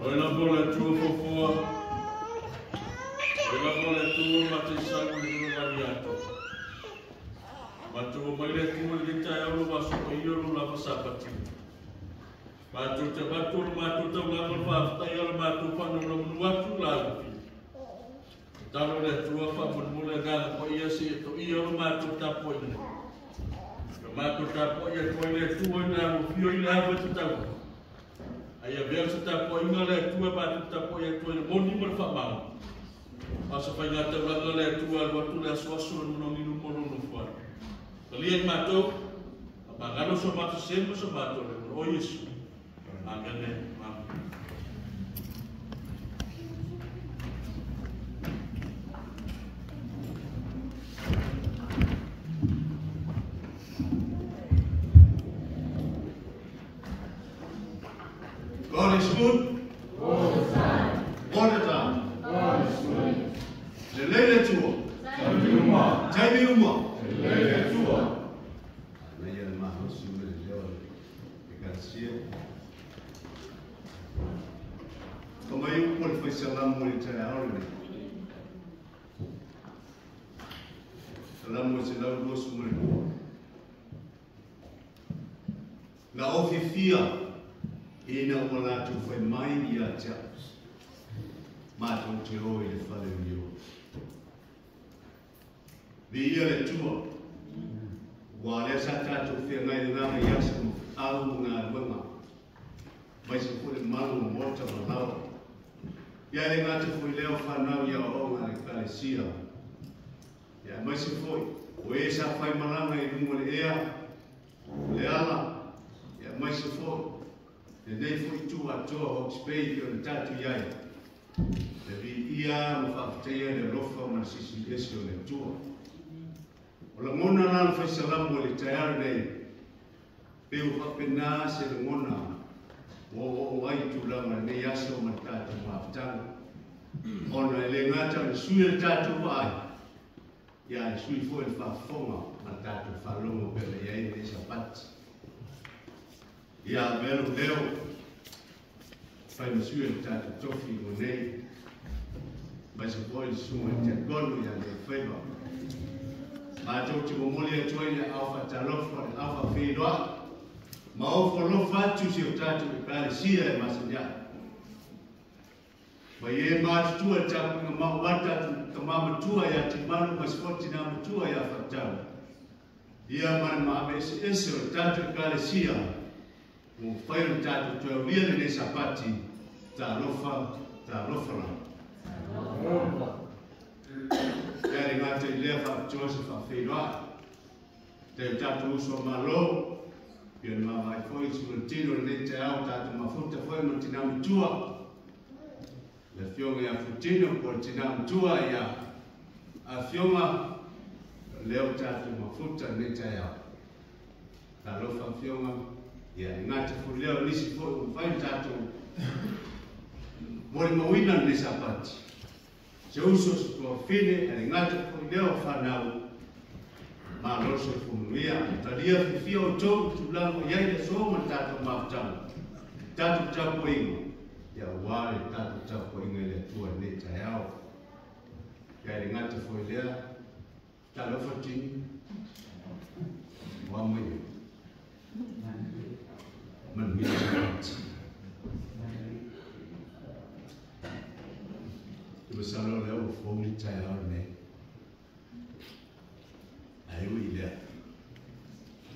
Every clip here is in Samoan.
Oi la bola tua fofoa. Oi la bola tua matesagu le nunaliato. Matou mai le Atua i lenei taeao lo vaso paia o lo lava Sapati. Matou te avatu o le matou taulaga o le faafetai a le matou faanonomanu atu la ufi. Tatalo le Atua faamolemole agaga paia seia toia o le matou tapuaiga nei. Ia matou tapuai atu ai le Atua i le alofio i le ava e tatau ai. Ai avea se tapuaiga a le Atua e matou tapuai atu ai le moni ma le faamaoni. A o se faiga taulaga le Atua alu atu le asuasu o le manogi i luma o lou nofo alo. Talia i matou, faamagalo so matou sē ma so matou le o Iesu. Amene. Amen. God is good. All the time. All the time. God is good. Lelei le Atua. Taimi uma. Taimi uma. Lelei le Atua. Na ia le malosi ma le leo o le Ekalesia. Ka mai upu o le Faisalamo i le taeao lenei. Salamo 122. Na ofifia ina ua latou fai mai ia te au, matou te o i le fale o Ieova. Viia le Atua, aua o lea sa tatou feagai i lena vaiaso ma feau ma galuega, aemaise foi le malu o maota ma laoa. Ia e le gata foi i lea o fanau i aoaoga a le Ekalesia, ia aemaise foi o e sa faimalaga i luga o le ea, o le ala, ia aemaise foi lenei foi itu atoa o Hawke's Bay pei ona tatou i ai, le viia ma faafetaia le alofa ma le silisili ese o le Atua. O lagona la o le Faisalamo i le taeao lenei, pei ua faapena se lagona ua oooo ai i tulaga o lenei aso ma le tatou mafutaga, ona e le gata o le sui o le tatou vaai, ia ae sui foi le faafofoga ma le tatou faalogo pei ona i ai lenei Sapati. Ia avea lou leo fai ma sui o le tatou tofi mo nei, aemaise foi le susuga i le Tiakono ia Leifaiva. Matou te momoli atu ai le aao faatalofa, le aao faafeiloai, ma ofo alofa atu si o tatou Ekalesia e masani ai. Mai e matutua le tapuaiga mau a tatou tama matua ia Timalu ma si foi tina matua ia Faatau. Ia ma le maave eseese o le tatou Ekalesia ua mafai ona tatou toe aulia lenei Sapati, talofa, talofa lava. Ia le gata i lea faapitoa se faafeiloai. Tai o tatou uso a Malo, pei ona vaavaai foi i sulatino i lenei taeao tatou mafuta foi ma le tina matua, le afioga ia Futino po o le tina matua ia Afioga, o lea ua tatou mafuta i lenei taeao. Talofa afioga, ia e gata foi lea o nisi foi ua mafai ona tatou molimauina lenei Sapati. Se uso, se tuafine, ae le gata foi lea o fanau, malo le soifua manuia. Talia fiafia outou i tulaga o i ai le aso ma le tatou mafutaga, le tatou tapuaiga, ia aua le tatou tapuaiga i le Atua i lenei taeao. Ia e le gata foi lea, talofa tini, ua mai e. Manuia le Sapati. Te masalo o lea ua fou le taeao lenei. Ae ui i lea,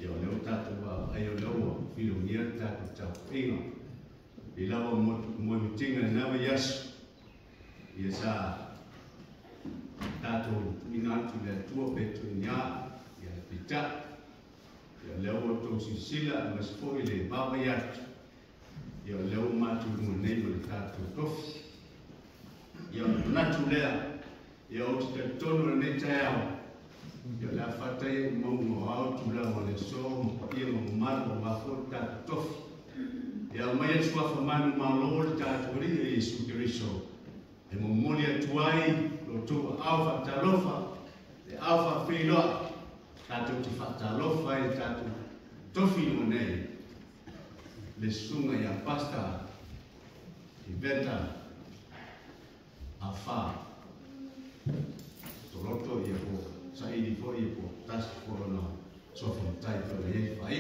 ia o lea ua tatou vaavaai o lea ua filogia le tatou tapuaiga. I lava moemitiga i lena vaiaso, ia sa tatou tuuina atu i le Atua pe tuuina ia le peitai. Ia o lea ua outou silasila aemaise foi le vaavaai atu, ia o lea ua matou i luga nei ma le tatou tofi. Ia o le manatu lea, ia ou te talitonu i lenei taeao, ia o le a faataia i mauga o ao tulaga o le aso ma paia ma mamalu aua foi le tatou tofi. Ia aumaia le suafa manumalo o le tatou Alii o Iesu Keriso e momoli atu ai lo outou aao faatalofa, le aao faafeiloai, tatou te faatalofa ai i le tatou tofi i luga nei, le susuga ia Pastor Veta Afa Toloto ia po saili foi ia po tasi foi ona sofa matai foi na iai fai.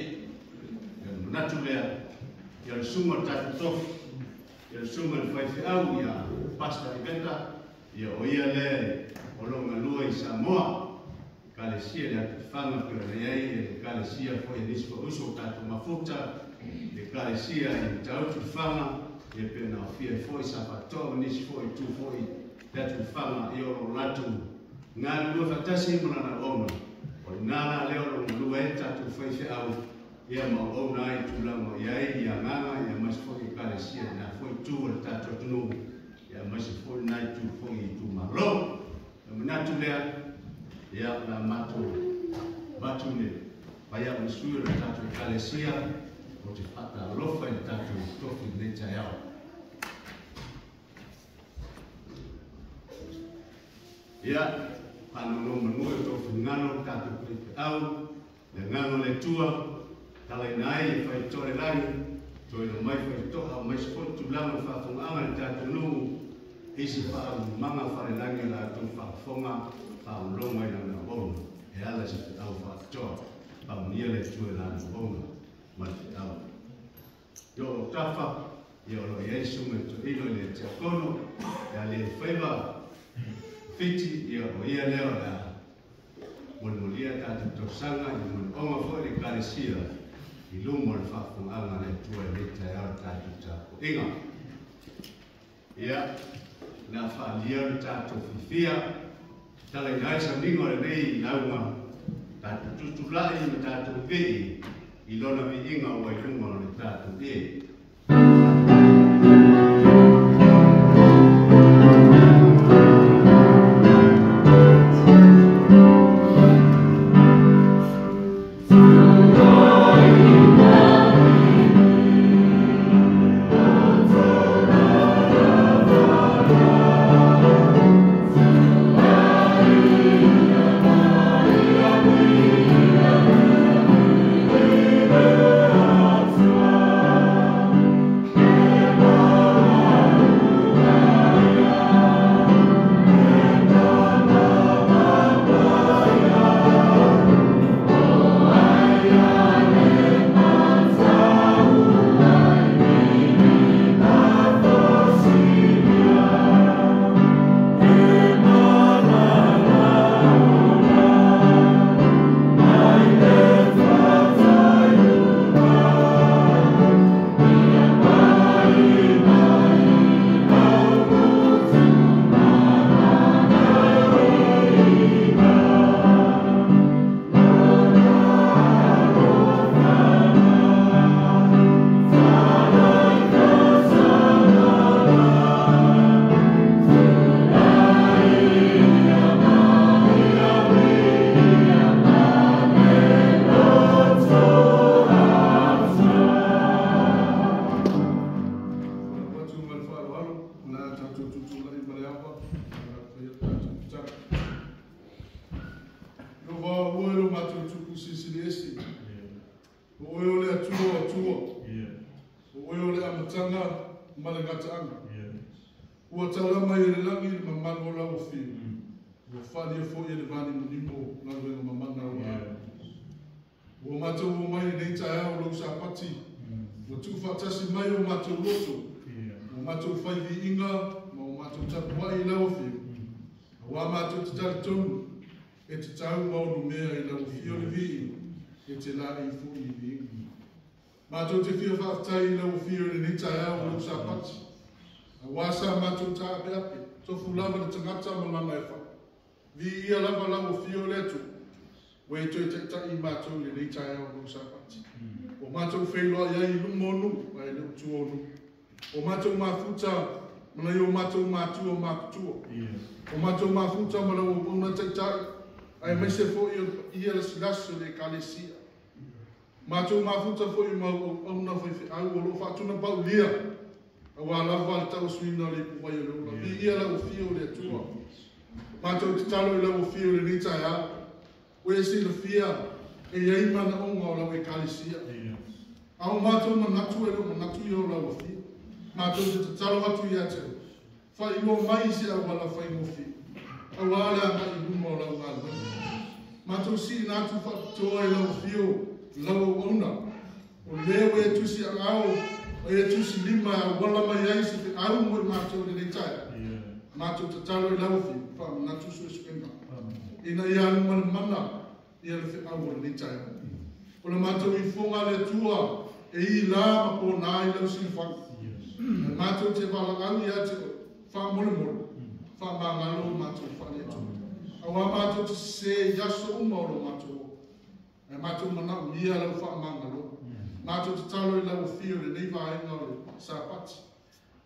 Ia le manatu lea, ia le susuga o le tatou tofi, ia le susuga i le faifeau ia Pastor Iveta, ia o ia lea o lo o galue i Samoa, Ekalesia le Atuifaga pei ona i ai le Ekalesia foi a nisi foi uso o tatou mafuta, le Ekalesia i Matautu Lefaga, ia pei ona aofia ai foi Safatoa ma nisi foi itu foi le Atuifaga, ia o lo o latou galulue faatasi ai ma lana auauna. O lena la lea o lo o galue ai le tatou faifeau, ia ma auauna ai i tulaga o i ai ia agaga, ia aemaise foi Ekalesia i lena foi itu o le tatou atunuu, ia aemaise foi lena itu foi i itumalo. O le manatu lea, ia, o le a matou avatu le vai au i sui o le tatou Ekalesia, ou te faatalofa i le tatou tofi i lenei taeao. Ia, faanonomanu i o outou finagalo le tatou faifeau, le agaga o le Atua, talaina ai e faitotoa le lagi, toina mai faitotoa, aemaise foi tulaga o le faafofogaaga i le tatou nuu, i se faaumaga faale-lagi o la outou faafofoga faalogologo ai lana auauna, e ala i se feau faapitoa. Faamanuia le Atua i lana auauna ma le feau. Ia o lou tafa, ia o lo o i ai susuga i le toeaina i le tiakono, ia Alieifaiva Fiti, ia o ia lea o le a molimoli tatou tausaga i manaoga foi le Ekalesia i luma o le faafofogaaga a le Atua i lenei taeao i le tatou tapuaiga. Ia, o le a faaalia le tatou fiafia, talaina ai sauniga o lenei lauga, tatou tutulai ma tatou vii i lona viiga ua i luga o le tatou ee. Ua tala mai e le lagi le mamalu o lau afio. Ua falia foi e le vanimonimo galuega mamana ua alo. Ua matou omai i lenei taeao o lou Sapati. Ua tuufaatasi mai o matou loto, o matou fai viiga ma o matou tapuai i lau afio. Auā matou te talitonu e tatau ma onomea i lau afio le viiga, e te laei foi i viiga. Matou te fia faafetai i lau afio i lenei taeao o lou Sapati. Auā sa matou taapeape, tofu lava le tagata ma lana e fai. Viia lava lau afio le Atua, ua e toe taitai i matou i lenei taeao o lou Sapati. Ua matou feiloai ai i luma o nuu, ae le o tua o nuu. Ua matou mafuta ma nai o matou matua matutua. Ua matou mafuta ma lau auauna taitai, aemaise foi o le paia lasilasi o le Ekalesia. Matou mafuta foi ma auauna faifeau o lo o faatunapaulia, auā lava le tauasuina o le ipuvai o le ola. Viia lau afio o le Atua. Matou tatalo i lau afio i lenei taeao, ua e silafia e i ai manaoga o lau Ekalesia. A o matou manatu e le o manatu ia o lau afio. Mātou te tatalo atu ia te whailoa mai se au wala whaingofi. Au ale anga i luma o lau galuega. Mātou si ina atu whaapitoa i lau whio, lau au auna. O leo e tusi a ao, e tusi lima a wala mai ai se te au mo i mātou le nei tae. Mātou tatalo i lau whio, whaamanatu suesuenga. Ina ia alu mana mana, ia le fe au o le nei tae. O le mātou i fonga le tua, e i la ma pō nā i lau siliwhanga. E mātou te whalangau ia te whaamole-mole, whaamangalo mātou whaale atu. Awa mātou te se iaso uma o lo mātou. E mātou mana umia lau whaamangalo. Mātou te talo i lau whio le nei vaenga o le sāpati.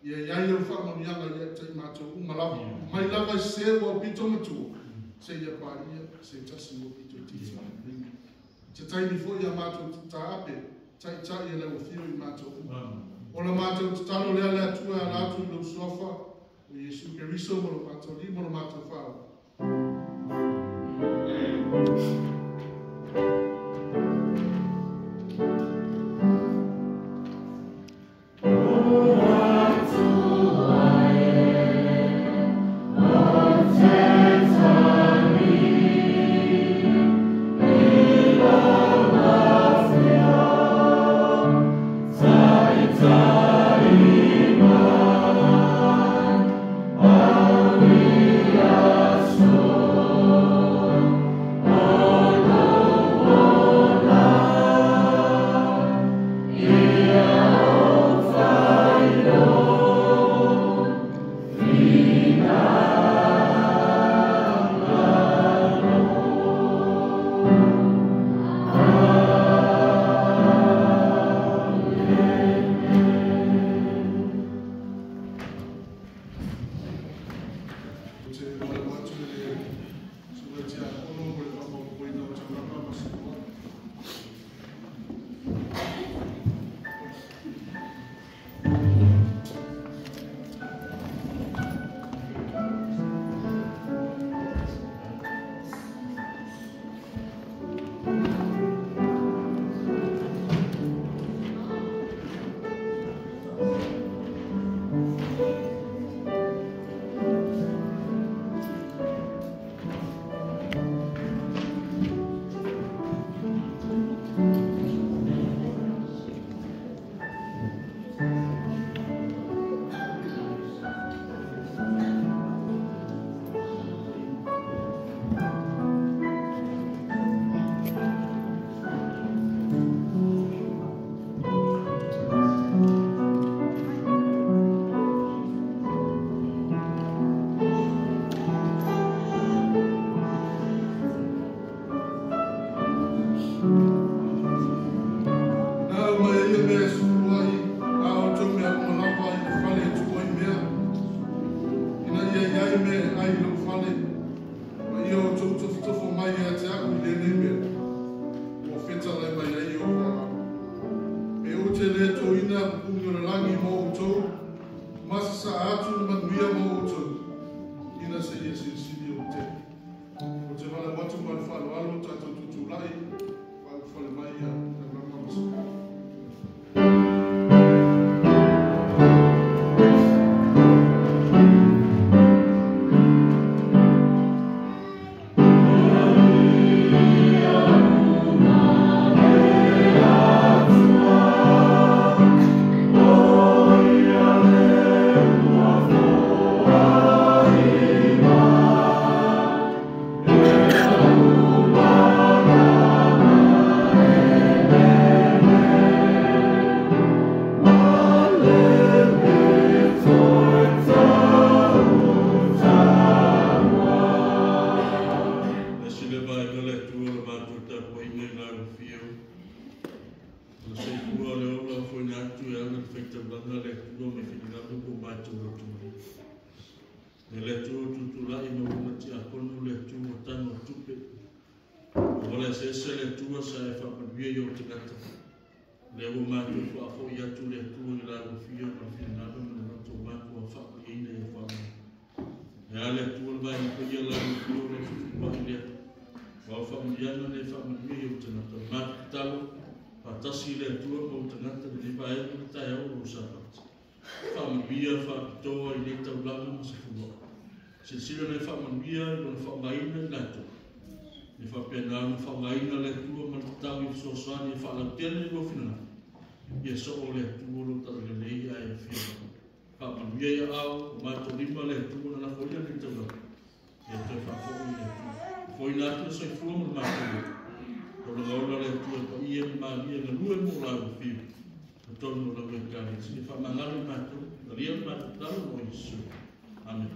Ia iai au whaamanuianga ia te mātou uma lava. Mai lava i se ua pito matua. Se ia pāria, se tasi ua pito titi. Te taini fo ia mātou te tāape, tai tai e lau whio i mātou uma. O la mātou te talo lea lea tua a lātou i lau suafa, o Iesu Keriso mo lo mātou li, mo lo mātou whao. Faamanuia faapitoa i nei taulaga ma se fua. Silasila le faamanuia i lona faaaogaina i latou. E faapena ona faaaogaina le Atua ma le tatau i fesoasoani e faalautele i lou finagalo. Ia soo le Atua lou talalelei ae afio mai. Faamanuia ia ao, o matou lima le Atua na lafoia nei taulaga. Ia toe faafoi le Atua. Foina atu le soifua ma le matou. Taulaga ola le Atua e paia ma malie galue mo lau afio. O tonu o lau ekalesia. Faamagalo i matou. Talia le matou tatalo mo Iesu. Amen.